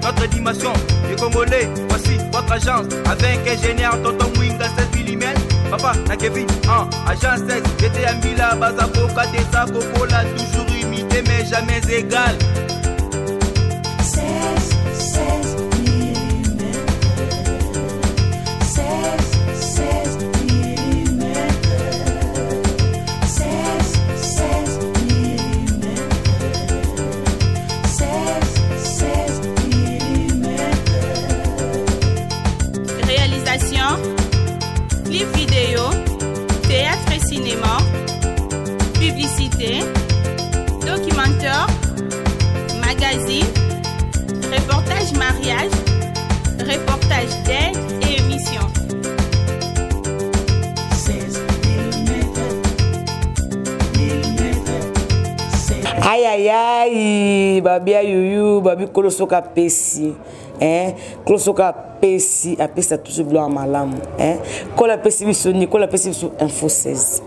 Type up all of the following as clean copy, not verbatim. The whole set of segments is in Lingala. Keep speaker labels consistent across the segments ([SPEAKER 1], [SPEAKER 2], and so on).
[SPEAKER 1] notre dimension. Les Congolais, voici votre agence. Avec ingénieur Tonton Mwinga 16 mm. Papa, na Kevin, en agence 16. J'étais à Mila, Bazaboka, Tessa, Coca, toujours imité mais jamais égal.
[SPEAKER 2] 16, 16 mm. 16, 16 mm. 16, 16 mm. 16, 16 mm.
[SPEAKER 3] Réalisation, clip vidéo, théâtre et cinéma, publicité, documentaire, magazine, reportage mariage, reportage d'aide et émission.
[SPEAKER 2] 16 mm. Mm. 16.
[SPEAKER 4] Ayayay, babia yuyu, babi kolo soki apesi, hein? Kolo soki apesi, apesa toujours biloko ya malamu, hein? Kolo apesi biso nini? Kolo apesi biso info 16.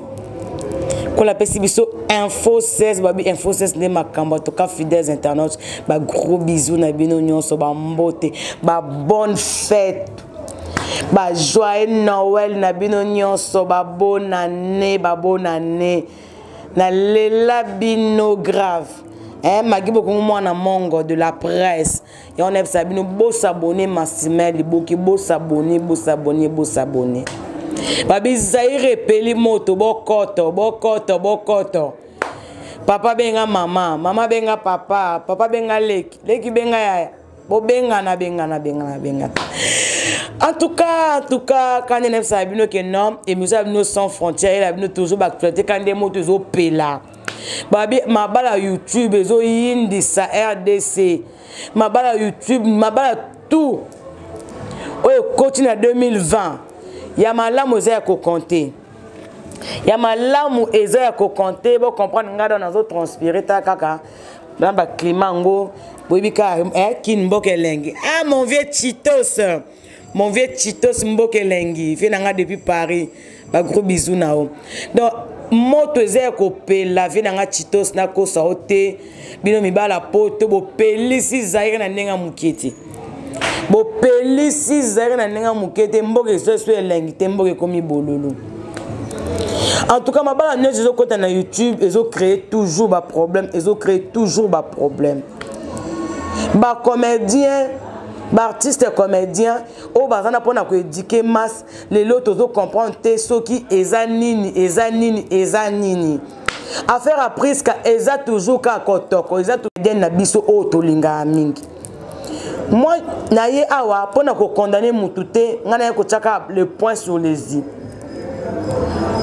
[SPEAKER 4] Kolo apesi biso info 16, babi info 16 nde makambo. En tout cas, fidèles internautes, ba gros bisous na bino nyonso, ba mbote, ba bonne fête, ba joyeux Noël na bino nyonso, ba bonne année, ba bonne année. Nalela bino grave. Hein, Magi Bokongo mwana mongo de la presse. Ya on aime bino bo s'abonner massivement liboki, bo s'abonner, bo s'abonner, bo s'abonner. Babi Zaire epeli moto, bokoto, bokoto, bokoto. Papa benga mama, mama benga papa, papa benga leki, leki benga yaya. Bobengana, bengana, bengana, bengana. En tout cas, en tout cas, quand on aime ça, bino que non, émission ya bino sans frontières, il a bino toujours l'actualité quand des motos ezo pela. Babi mabala YouTube ezo yindisa RDC. Mabala YouTube, mabala tout. Oyo koti na 2020. Ya malamu eza ya ko compter. Ya malamu eza ya ko compter, bo comprendre nga donc nazo transpirer ta kaka na ba climat ngo boyebi kaka, kin mboka elengi. Ah mon vieux Chitos, mon vieux Chitos mboka elengi, vieux nanga depuis Paris, ba gros bisous na yo. Donc moto eza ya kopela, vieux nanga Chitos nakosa yo te, bino mibala poto bopelisi Zaire na ndenge ya moke te. Bopelisi Zaire na ndenge ya moke te, mboka ezo so elengi te, mboka ekomi bololo. En tout cas, mabala nyonso ezokota na YouTube, ezo créer toujours ba problème, ezo créer toujours ba problème. Ba comédien, ba artiste comédien oyo baza na mpona koéduquer masse, lelo tozo comprendre te soki eza nini, eza nini, eza nini. Affaire ya Priska eza toujours kaka kotoko, eza comédien na biso oyo tolingaka mingi. Moi, na ye awa mpona kokondane mutu te, ngai naye kotiaka le point sur les i.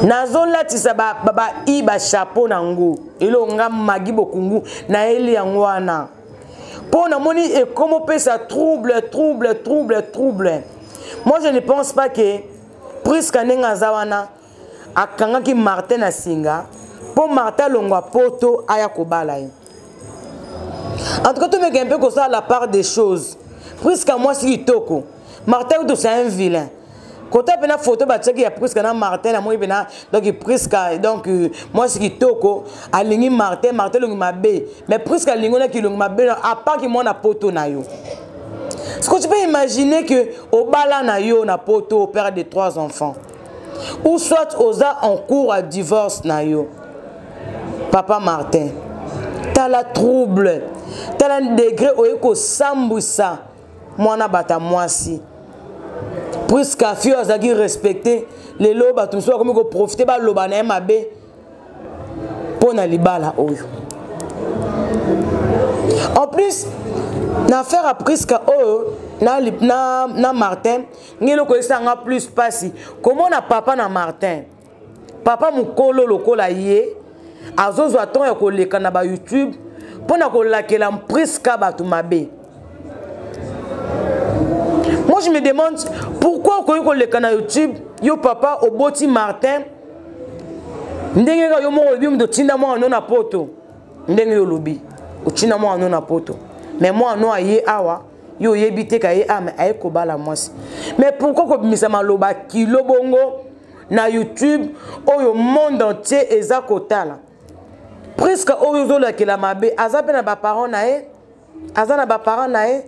[SPEAKER 4] Nazolatisa ba, ba, ba i ba chapeau nango eloko nga Magi Bokungu nayeli yango wana mpo namoni ekomopesa trouble, trouble, trouble, trouble. Moi je ne pense pas que Priska ndenge aza wana akangaki Martin na singa mpo Martin alongwa poto aya kobala ye. En tout cas, tomeka un peu kosala la part des choses. Priska mwasi kitoko, Martin kutu c'est un vilain. Kota pena photo batiaki ya Priska na Martin, namoni pena donc Priska donc mwasi kitoko alingi Martin, Martin elongi mabe, mais Priska alingi na kilongi mabe à part ki mwana poto na yo. Est-ce que tu peux imaginer que obala na yo na poto père de 3 enfants ou soit oza en cours à divorce na yo, papa Martin, tala trouble, tala degré oye kosambwisa mwana bata mwasi. Priska fio azalaki respecté, lelo bato mosusu bakomi koprofite baloba na ye mabe mpo na libala oyo. En plus na affaire ya Priska oyo na, na, na Martin, ngi eloko esanga plus pasi komona papa na Martin, papa mokolo lokola ye azozwa temps ya koleka na ba YouTube mpo na kolakela Priska bato mabe. Moi je me demande pourquoi okoki koleka na YouTube yo papa oboti Martin ndenge kaka yo moko olobi moto otinda mwana no na poto, ndenge yo olobi otinda mwana no na poto, mais mwana no aye awa yo oyebi te ka ye ame aye kobala mwasi. Mais pourquoi kobimisa maloba kilo bongo na YouTube oyo monde entier eza kotala? Priska oyo ozolakela mabe aza mpe na ba parents na ye, aza na ba parents na ye.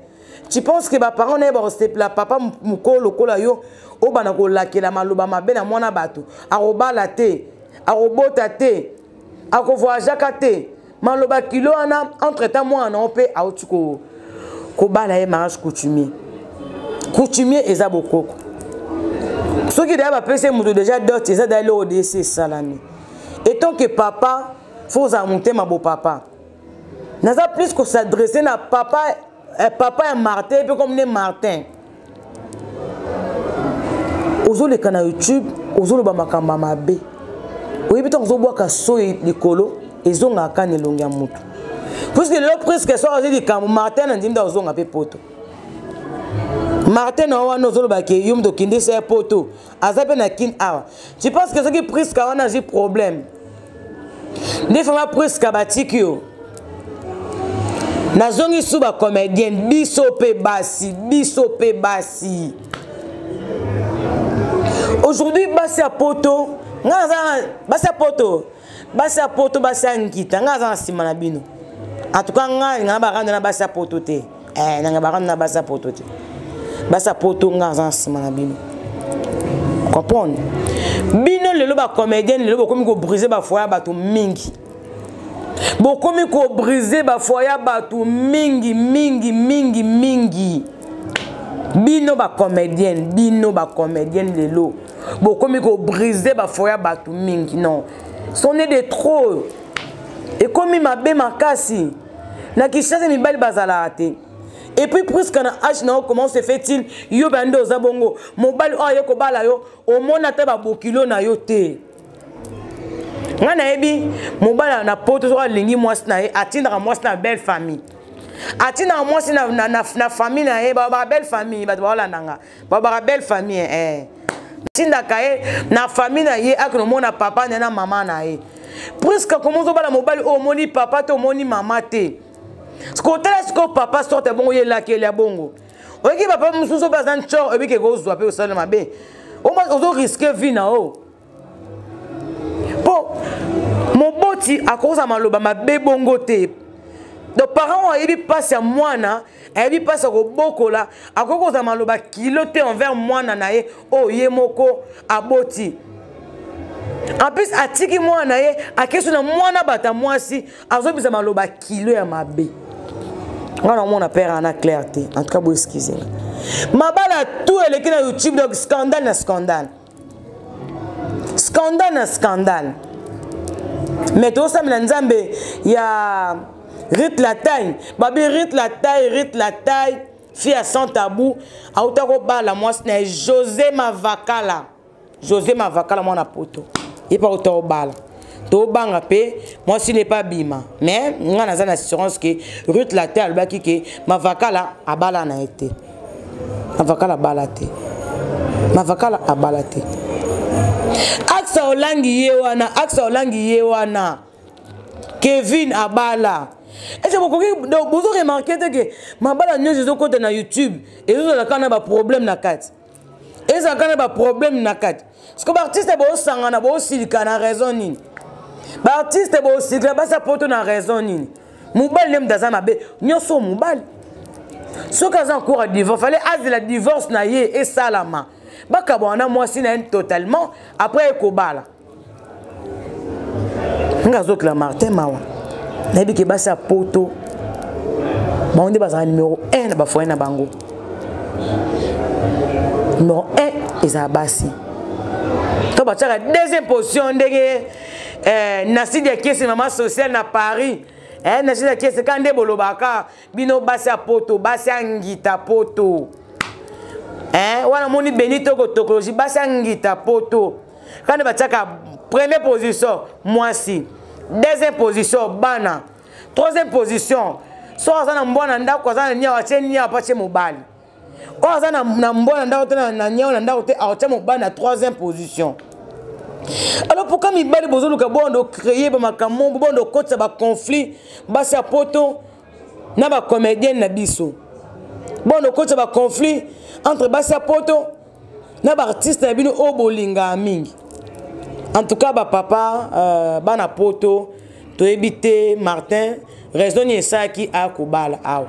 [SPEAKER 4] Tu penses que baparent na ye bakosepela? Papa mokolo lokola yo, obanda kolakela maloba mabe na mwana bato, akobala te, akobota te, akovoyageaka te, maloba kilo wana. Entre temps mwana na yo mpe auti kobala ye mariage coutumier. Coutumier eza bokoko. Soki deya bapesi ye moto déjà dot, eza deya eloko desi esalami. Etant que papa, fo ozala motema bopapa. Naza plus kos'adresse na papa, papa ya Martin mpe comme ne Martin, ozoleka na YouTube, ozoloba makambo ya mabe. Oyebi, ntango ozobwaka soi likolo, ezongaka na elongi ya motu, puisque lelo presque soki azwi likambo, Martin na ndimi nde ozonga mpe poto. Martin na wana ozoloba ke yo moto okendisa ye poto, aza mpe na Kine awa. Tu penses que soki Priska wana azwi problème nde fama Priska batiki yo? Nazongi su bacomédien, biso mpe basi, biso mpe basi aujourd'hui, basi ya poto, ngai naza basi ya poto, basi ya poto, basi ya nkita, ngai naza na nsima na bino. En tout cas ngai ngai barando na basi ya poto te, nanga barando na basi ya poto te. Basi ya poto, ngai naza na nsima na bino. Comprendre bino lelo bacomédien, lelo bokomi kobrise bafoyer ya bato mingi, bokomi kobrise bafoyer ya bato mingi mingi mingi mingi. Bino bacomédienne, bino bacomédienne, lelo bokomi kobrise bafoyer ya bato mingi. Non, c'en est de trop, ekomi mabe makasi. Na Kinshasa mibali bazalaka te. Et puis puisque na âge na yo, comment se fait-il yo bande oza bongo, mobali oyo aye kobala yo, omona ata babokilo na yo te? Ngai nayebi mobali na poto, soki alingi mwasi na ye, atindaka mwasi na belle famille, atindaka mwasi na famille na ye. Balobaka belle famille, bato baolandanga balobaka belle famille. Atindaka ye na famille na ye, akende omona papa na ye na mama na ye. Puisque komo ozobala mobali oyo omoni papa te, omoni mama te, kotala sikoyo papa sorte bongo, ye elakeli ya bongo. Oyoki papa mosusu mpe aza ncor, oyebi ke kozwa mpe osala mabe, ozoriske vie na o mpo moboti akozala maloba mabe bongo te. Donc parent oyo ayebi mpasi ya mwana, ayebi mpasi ya kobokola, akoki kozala maloba kilo te envers mwana na ye oyo ye moko aboti. En plus atiki mwana na ye, akesi na mwana bata mwasi, azobisa maloba kilo ya mabe. Nga na mona père ana clair te. En tout cas bo excuse nga, mabala tout eleki na YouTube, donc scandale na scandale, scandale na scandale. Mais tozosamela Nzambe ya Rite la taille, babi Rite la taille, Rite la taille, fille ya sans tabou, auta kobala mwasi na ye José Mavakala. José Mavakala, mwana poto, ye mpe auta kobala. Tobanga mpe mwasi ne pa bima, mais nga naza na assurance ke Rut la te alobaki ke Mavakala abala na ye te. Mavakala abala te, Mavakala abala te. Aksa olangi ye wana, Aksa olangi ye wana, Kevin abala. Ese bokoki bozo remarke te ke mabala nyonso ezokɔta na YouTube ezozala kaka na baproblème na kati, ezalaka na baproblème na kati? Parce que baartiste bosangana, bosilika na raison nini? Baartiste bosilika, basa poto na raison nini? Mobali nde moto aza mabe nyonso. Mobali soki aza en cours ya divorce, fallait azela divorce na ye esalama, bakabwana na mwasi na ye totalement, après ekobala. Nga azokela Martin mawa. Nayebi ke basi ya poto, bango nde bazala numéro 1 na bafoyer na bango. Numéro 1 ezala basi to batiaka deuxième position ndenge Nasidi ya Kiese, mama sociale na Paris, Nasidi ya Kiese, ka nde bolobaka bino basi ya poto, basi ya ngita poto, wana moni benito kotokologie, basi ya ngita poto kande batiaka première position mwasi, deuxième position bana, troisième position so aza na mbwa na ndako, aza na niawa, atie niawa mpo atie mobali. Oyo aza na mbwa na ndako te, na niawa na ndako te, aotia mobali na troisième position. Alors pourquoi mibali bozoluka bondo créer bamakambo, bondo okotisa baconflit basi ya poto na bacomédienne na biso, bondo okotisa baconflit entre basi ya poto na baartiste na bino oyo bolingaka mingi? En tout cas bapapa, bana poto, toyebi te Martin raison nini esalaki akobala awa.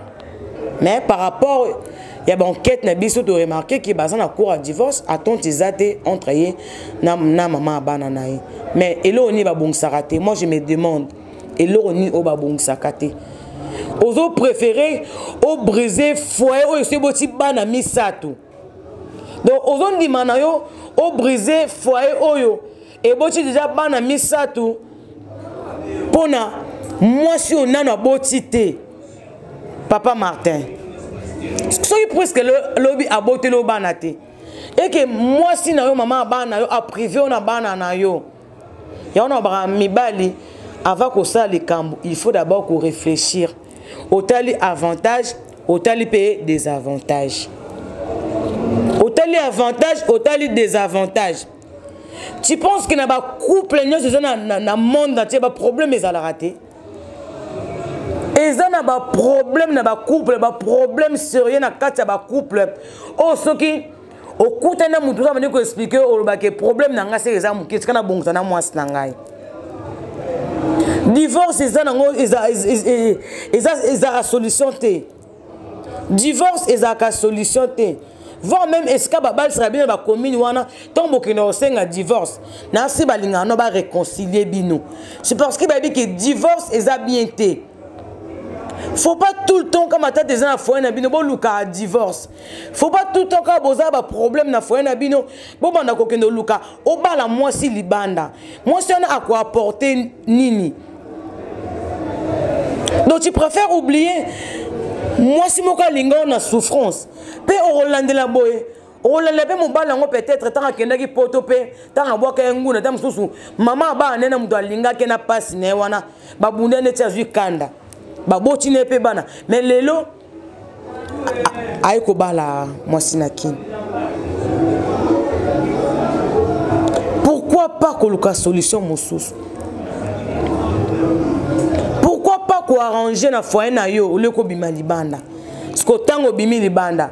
[SPEAKER 4] Mais par rapport ya baenquête na biso, toremarquer ke baza na cours ya divorce, attente eza te entre ye na mama ya bana na ye. Mais eloko nini babongisaka te? Moi, je me demande, eloko nini oyo babongisaka te? Ozo préférer obriser foyer oyo esi eboti bana misato. Donc ozondima na yo obriser foyer oyo eboti deja bana misato mpona mwasi oyo nano aboti te. Papa Martin, soki presque lobi aboteli oyo bana te, eke mwasi na yo, mama ya bana na yo, aprive yo na bana na yo. Yango na baka mibali, avant kosala likambo, il faut d'abord koréfléchir. Otali avantage, otali mpe désavantage, otali avantage, otali désavantage. Tu penses que na bacouple nyonso eza na monde entier, baproblème ezalaka te? Eza na baproblème na bacouple, baproblème sérieux na kati ya bacouple oyo. Soki okutani na motu oza bandi koexpliquer, olobaki: "Problème na ngai seke eza moke, tika nabongisa na mwasi na ngai." Divorce eza nango, ezalaka solution te. Divorce ezalaka solution te, voire même esika babalisaka bino, bacommune wana, ntango bokende kosenga divorce, nasi balingaka no baréconcilie bino. C'est parce que bayebi ke divorce eza bien te. Faut pas tout le temps, kama tata eza na foyer na bino, bolukaka divorce. Faut pas tout le temps, kaka boza baproblème na foyer na bino, bobanda kokende oluka obala mwasi libanda. Mwasi wana akoapporter nini? Donc tu préfères oublier mwasi moko alinga na souffrance, mpe okolandela boye, okolandela mpe mobali yango. Peut-être ntango akendaki poto, mpe ntango abwaka ye nguna, ta mosusu mama abana nde na moto alingaki na mpasi na ye wana, babunda neti azwi kanda, baboti na ye mpe bana. Mais lelo aye kobala mwasi na kini. Pourquoi pas koluka solution mosusu? Pourquoi pas koarranger na foyer na yo olie kobima libanda? Parce que ntango obimi libanda,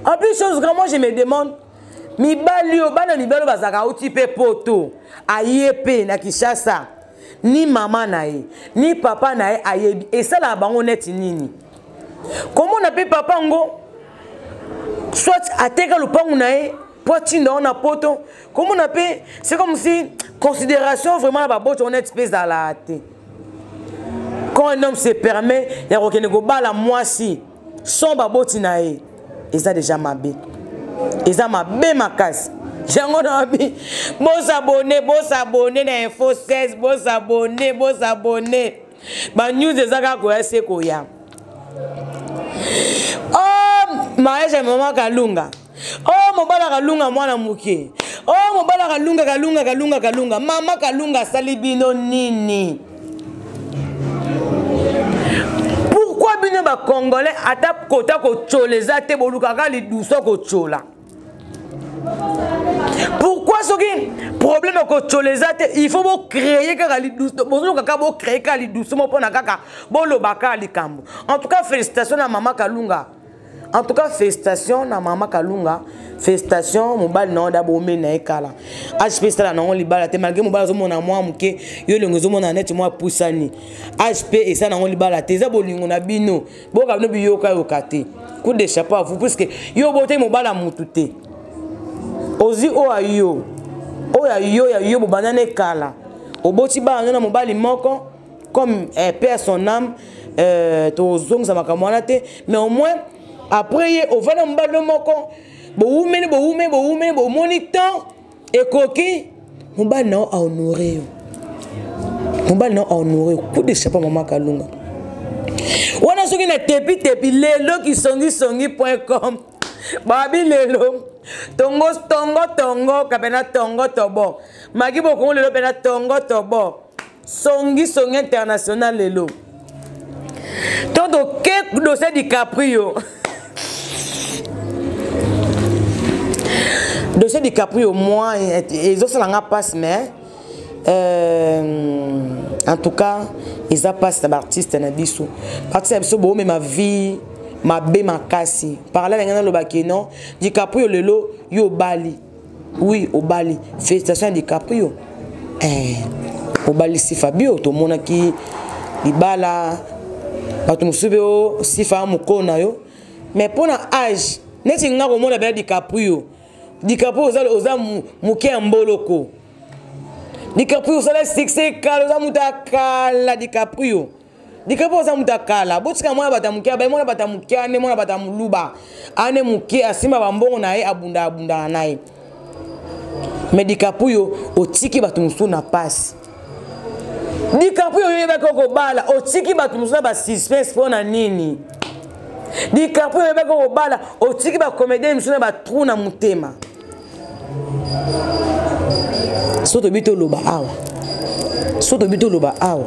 [SPEAKER 4] en plus, chose grand, moi je me demande, mibali oyo, bana mibali oyo bazalaka, auti mpe poto, aye mpe na Kinshasa, ni mama na ye ni papa na ye ayebi, esalaka bango neti nini komona mpe papa ngo soit ateka lopangu na ye mpo atinda ngo na poto? Komona mpe, c'est comme si considération vraiment na baboti ngo neti mpe ezalaka te. Quand un homme se permet ya kokende kobala mwasi sans baboti na ye, eza déjà mabe, eza mabe makasi. Yango na babi, bos'abonner, bos'abonner na Info 16, bos'abonner, bos'abonner. Banews eza kaka koya se koya. Oh, mariage ya mama Kalunga, oh, mobali Kalunga, mwana moke, oh, mobali Kalunga, Kalunga, Kalunga, Kalunga, mama Kalunga asali bino nini? Pourquoi bino bacongolais, ata kota kotyola eza te, bolukaka liduso kotyola? Pourquoi soki problème ya kotyola eza te, il faut bocréer kaka liduso? Bozoluka kaka bocréer kaka liduso mo mpona kaka boloba kaka likambo. En tout cas, félicitation na mama Kalunga. En tout cas, félicitation na mama Kalunga, félicitation. Mobali na yo da bomeli na ye kala, age mpe esala nango libala te. Malgré mobali azomona mwa moke, yo elongo ezomona neti mwa pusani, age mpe esala nango libala te. Eza bolingo na bino, boyoka bino biyokayoka te. Coup de chapeau à vous, puisque yo botei mobali ya mutu te, ozwi oyo ayo, oyo ayo ya yo, bobanda ekala, oboti bana na mobali moko comme paix à son âme. Tozongisa makambo wana te, mais au moins après ye ovanda mobali moko, bowumeli, bowumeli, bowumeli, bomoni temps ekoki, mobali na yo ahonorer yo, mobali na yo ahonorer yo. Coup de chapeau, mama Kalunga. Wana soki na tepi tepi lelo kisongisongi.com, babi lelo tongo tongo tongo kapena tongo tobo maki bokongo lelo pena tongo tobo songisongi international lelo to toke dossier DiCaprio. Dossier DiCaprio, moi ezosala nga passe, mais en tout cas eza mpasi na baartiste na biso. Baartiste na biso boomema vie mabe makasi. Par là, ndenge nalobaki, non, DiCaprio lelo yo obali, oui, obali, félicitation ya DiCaprio. Obali Fabio, tomonaki libala, bato mosusu mpe o sifa ya mokolo na yo. Mais mpo na age neti nga komona bena DiCaprio, DiCaprio oza moke ya mboloko. DiCaprio osala succès kala, oza moto ya kala. DiCaprio, DiCaprio oza moto ya kala. Botika mwana bato ya moke, abaye mwana bato ya moke ane, mwana bato ya moluba ane moke, asimba bambongo na ye, abunda abundaka na ye. Mais DiCaprio otiki bato mosusu na pasi. DiCaprio oyebaki okobala, otiki bato mosusu na basuspense mpo na nini? DiCaprio oyebaki okobala, otiki bacomédien mosusu na batrou na motema. So tobi toloba awa, so tobi toloba awa,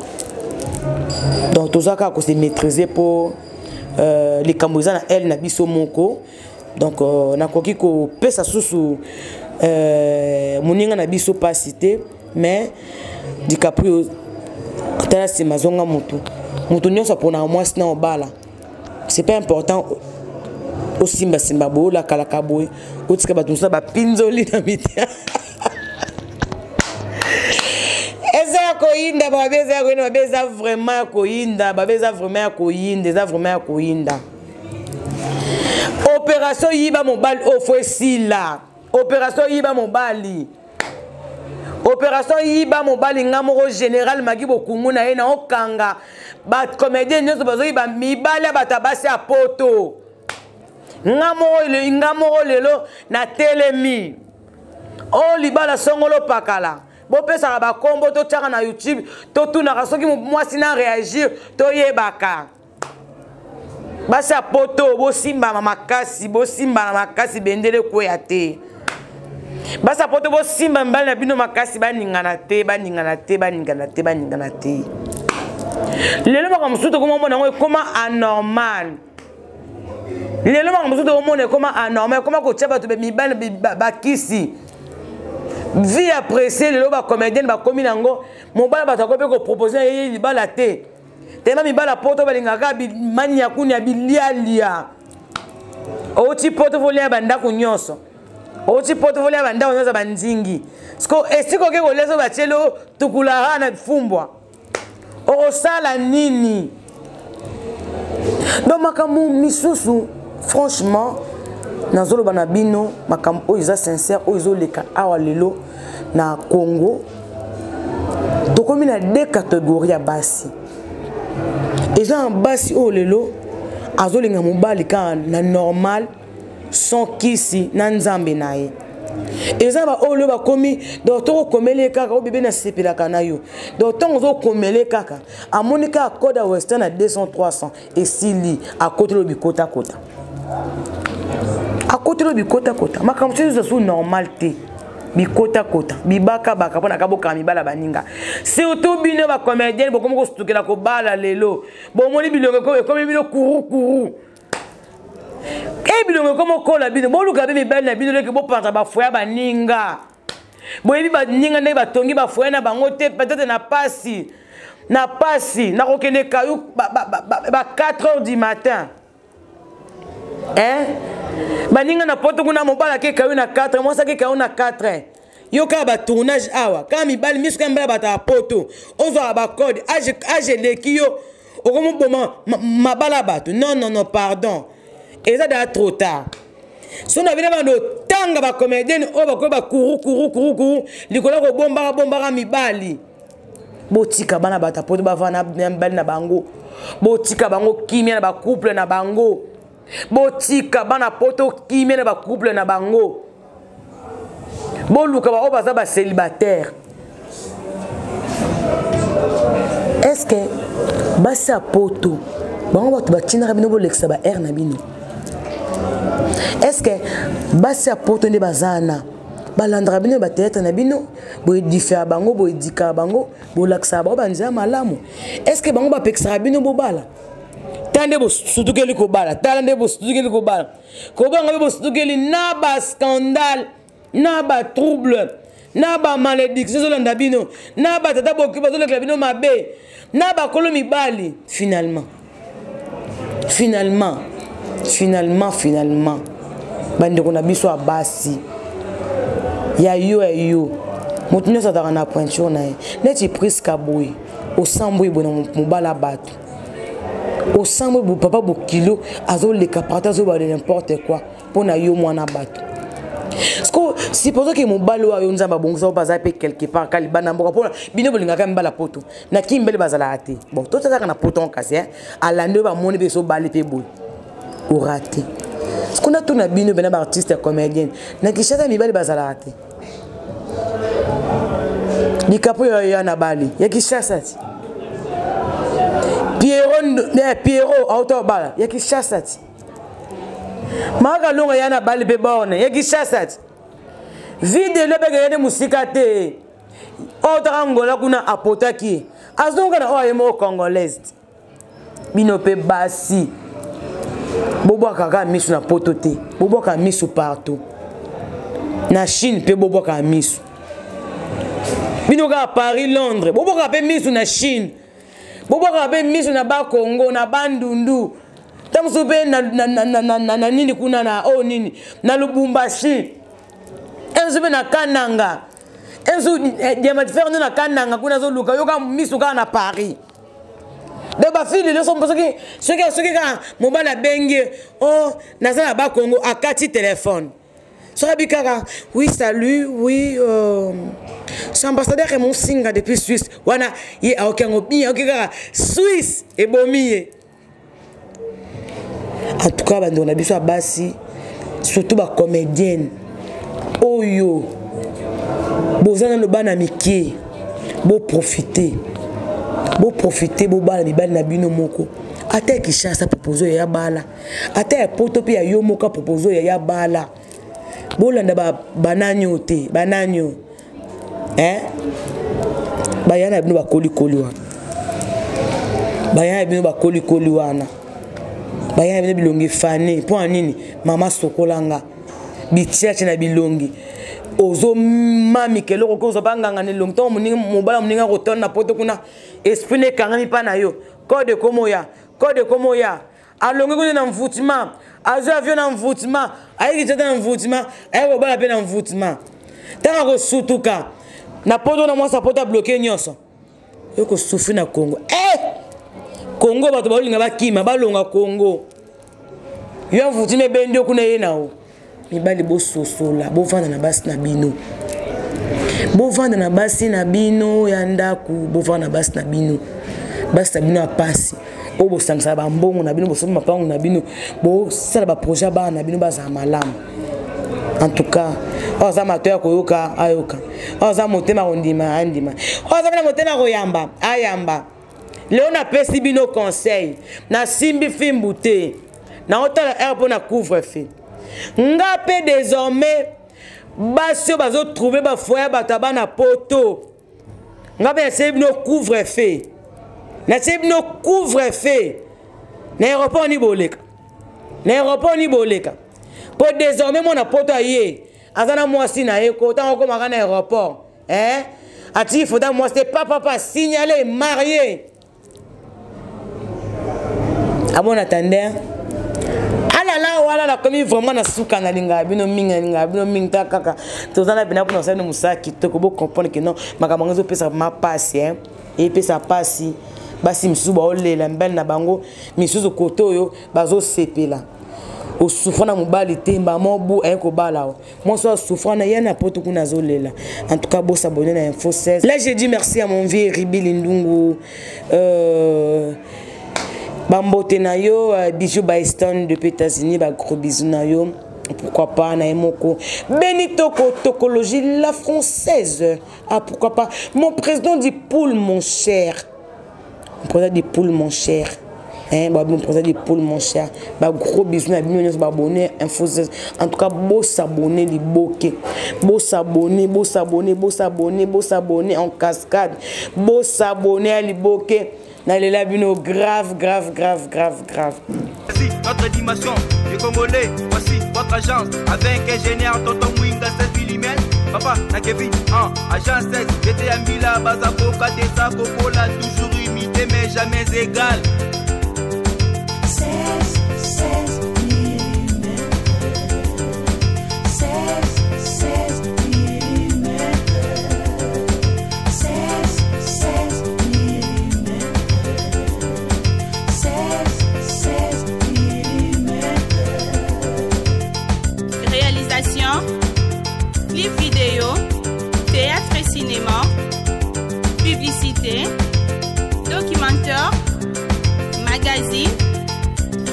[SPEAKER 4] donc toza kaka kose maîtriser mpo likambo eza na ele na biso moko. Donc nakoki kopesa susu moninga na biso pasi te. Mais DiCaprio tala nsima, azonga motu. Motu nyonso aponaka mwasi na obala, c'est pas important osimbasimba boye, olakalaka boye, otika bato mosusu na bapinzoli na mitia. Eza ya koyinda babe, eza ya koyinda babe, eza vraiment ya koyinda babe, eza vraiment ya koyinda, eza vraiment ya koyinda. Opération yiba mobali oyo fo esila. Opération yiba mobali, opération yiba mobali. Nga moko général Magi Bokungu na ye na okanga bacomédien nyonso bazoyiba mibali ya bato ya basi ya poto. Nga moko, nga moko lelo natelemi oyo libala songolo pakala. Bopesaka bakombo, totiaka na YouTube, totunaka soki mwasi na réagir, toyebaka. Basi ya poto, bosimbama makasi, bosimbana makasi, bendele ekweya te. Basi ya poto, bosimba mibali na bino makasi, baningana te, baningana te, baningana te, baningana te. Lelo makambo mosusu tokomomona yango ekoma anormal. Lelo makambo mosusu tokomona ekoma anormal, ekoma kotia bato mibali bakisi vie ya presse. Lelo bacomédienne bakomi nango, mobali bato akoki mpe kopropose na ye libala te. Tema mibala poto balingaka maniakuni ya bilialia. Outi poto, volia bandako nyonso. Outi poto, volia bandako nyonso, bandingi siko esika oke kolia. So batieli tukulaka na fumbwa, okosala nini? Donc makambo misusu, franchement, nazoloba na bino makambo oyo eza sincère, oyo ezoleka awa lelo na Congo. Tokomi na deux catégories ya basi. Eza na basi oyo lelo azolinga mobali kaka na normal, sans kisi na nzambe na ye. Eza baoyo lelo bakomi, donc tokokomela ye kaka: "O bebe, nasepelaka na yo." Donc ntango ozokomela ye kaka, amoni kaka code ya western na 200 300, esili, akoteli oyo bikotakota, akoteli oyo bikotakota. Makambo soki eza su normal te, bikotakota, bibakabaka mpo na kabokaka mibala baninga. Surtout bino bacomédienne, bokomi kosutukela kobala. Lelo bomoni bilongo ekomi bino kurukuru e bilongo ekomi okola bino. Boluka mpe mibali na bino leke, bopanza bafoya baninga. Boyebi baninga ndenge batongi bafoya na bango te. Peut-être na pasi, na pasi nakokende kayu ba, ba, ba, ba 4 heures du matin, hein? Baninga na poto kuna, mobali ake kayu na 4, mwasi ake kayu na 4. Yo kaka batournage awa, kaka mibali miso, kaka mibali bato ya poto. Ozwaka bacode, age eleki yo, okomoboma mabala ya bato. Non, non, non, pardon, eza daa trop tard. So na bino bando otanga bacomédienne oyo bakoki bakuru kuru kuru kuru likolo ya kobombaka bombaka mibali. Botika bana bato ya poto bavanda na mibali na bango. Botika bango kimia na bacouple na bango. Botika bana poto kimia na bacouple na bango. Boluka baoyo baza bacélibataire. Est ce que basi ya poto bango bato batindaka bino bolekisa ba aire na bino? Est ce que basi ya poto nde baza na balandaka bino bateatre na bino, boedifera bango, boedikaka bango, bolakisaka bango banzela malamu? Est ce que bango bapekisaka bino bobala? Tala nde bosutukeli kobala, tala nde bosutukeli kobala, kobanga mpe bosutukeli na bascandale, na batrouble, na bamalédiction ezolanda bino, na batata boki bazolekela bino mabe, na bakolo mibali. Finalement, finalement, finalement, finalement, bandeko na biso ya basi, ya yo, ya yo, moto nyonso azalaka na pointure na ye. Neti Priska boye, osambwi boye na mobala bato. Osambo papa bokilo azoleka partout, azobala n'importe quoi mpo na yo mwana bato. Siko supposons ke mobali oyo ayo Nzambe abongisa oyo baza mpe quelque part ka libanda mboka, mpona bino bolingaka mibala poto na kimbele bazalaka te. Bon, totazaka na poto kasi alandi oyo bamoni mpe esobali mpe boye orate. Siko natuna bino bena baartiste ya comédienne na Kinshasa, mibali bazalaka te? Likapo oyo ya na bali ya Kinshasa ti Pierrot, Pierrot auta obala ya Kinshasa ti Maka Longa ya na bali mpe borne ya Kinshasa ti vide elobeke ye nde mosika te. Oyo taka Ngola kuna apotaki, azonga na oyo aye moko congolaise. Bino mpe basi, bobwakaka miso na poto te, bobwaka miso partout, na Chine mpe bobwakaka miso. Bino kaka Paris, Londres, bobwakaka mpe miso na Chine, bobwakaka mpe miso na Bakongo, na Bandundu, ntango mosusu mpe na nini kuna, na oyo nini, na Lubumbashi, enso mpe na Kananga, enso diamant fer nde na Kananga kuna azoluka yoka miso kaka na Paris. Donc bafille lelo, soki soki soki kaka mobali abengi o oh, naza na Bakongo, akati telefone. Soki abi kaka: "Oui, salut, oui, c'est ambassadeur Raymond Singa depuis Suisse." Wana ye aoki yango bien, aoki kaka Suisse, ebomi ye. En tout cas, bandeko na biso ya basi, surtout bacomédienne oyo boza nano bana mike, boprofite, boprofite, bobala mibali na bino moko. Ata ya Kinshasa, propose oyo ya bala, ata ya poto mpe ya yo moko, apropose oyo ya bala. Bolanda banani oyo te, banani oyo, eh? Baya na bino bakolikoli wana, baya na bino bakolikoli wana, baya na bino bilongi fane. Mpo na nini? Mama sokolanga bitiatie na bilongi, ozomamika eloko ko ozwa banganga na elongi. Ntango mobala moninga akotona na poto kuna, esprit na ekangami mpa na yo. Code ekomoya, code ekomoya. Alongi kuna na mvutima, azwi avion na mvutima, ayeki tata na mvutima, ayeki kobala mpe na mvutima. Ntango akosutuka na poto na mwasi apoto, abloke nyonso, yo kosufri na Congo. Eh! Congo, bato baolinga bakima, balonga Congo, yo mvutima ebendi yo kuna ye na yo. Mibali, bososola, bovanda na basi na bino, bovanda na basi na bino ya ndako, bovanda na basi na bino, basi na bino ya pasi oyo bosangisaka bambongo na bino, bosombi mapango na bino, bosala baprojet ya bana na bino bazala malamu. En tout cas, oyo aza mato ya koyoka, ayoka. Oyo aza motema kondima, andima. Oyo aza mpe na motema koyamba, ayamba. Leo napesi bino conseil, nasimbi fimbu te, naotala heure mpo na couvre feu. Nga mpe désormais, basi oyo bazotrouve bafoyer ya bato ya bana poto, nga mpe natie bino couvre feu, natie bino couvre feu na aéroport ni boleka, na aéroport ni boleka, mpo désormais mwana poto aye aza na mwasi na ye ko ntango akomaka na aéroport, eh? Atiki foto ya mwasi te, papapa, signale marié abon attendeur. Alala wana nakomi vraiment na suka. Nalingaka bino mingi, nalingaka bino mingi. Ta kaka toza na bina mpona kosala mosala kitoko. Bocomprendre ke non, makambo yango ezopesa ma pasi, epesa pasi. Basi misusu baolela mibali na bango, misusu kote oyo bazosepela. Osufra na mobali te, mbama bu aye kobala o mwasi oyo asufra na ye na poto kuna, azolela. En tout cas, bosabone na Info 16. Là, j'ai dit merci à mon vieux Ribi Lindungu, bambote na yo, Bijou Baeston depuis États-Unis, bagros bisous na yo. Pourquoi pas na ye moko Benito Tokologie la française. Ah, pourquoi pas mon président du poule, mon cher, mon président du poule, mon cher, hein, bah, mon président du poule, mon cher, bah, gros bisous na bino nyonso baabonné Info 16. En tout cas, bosabonner liboke, bosabonner, bosabonner, bosabonner, bosabonner en cascade, bosabonner à liboke. Nalela bino grave, grave, grave, grave, grave.
[SPEAKER 1] Voici notre dimension des Congolais, voici votre agence avec ingénieur Tonton Mwinga 16 mm, papa na Kevin en agence 16 j'étais à Mbila Bazaboka Tesa Kokola, toujours imité mais jamais égal.
[SPEAKER 2] 16, 16 mm. 16, 16 mm. 16, 16 mm. 16.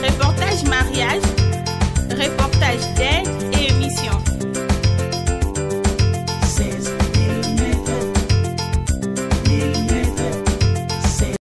[SPEAKER 3] Reportage mariage, reportage d'aide.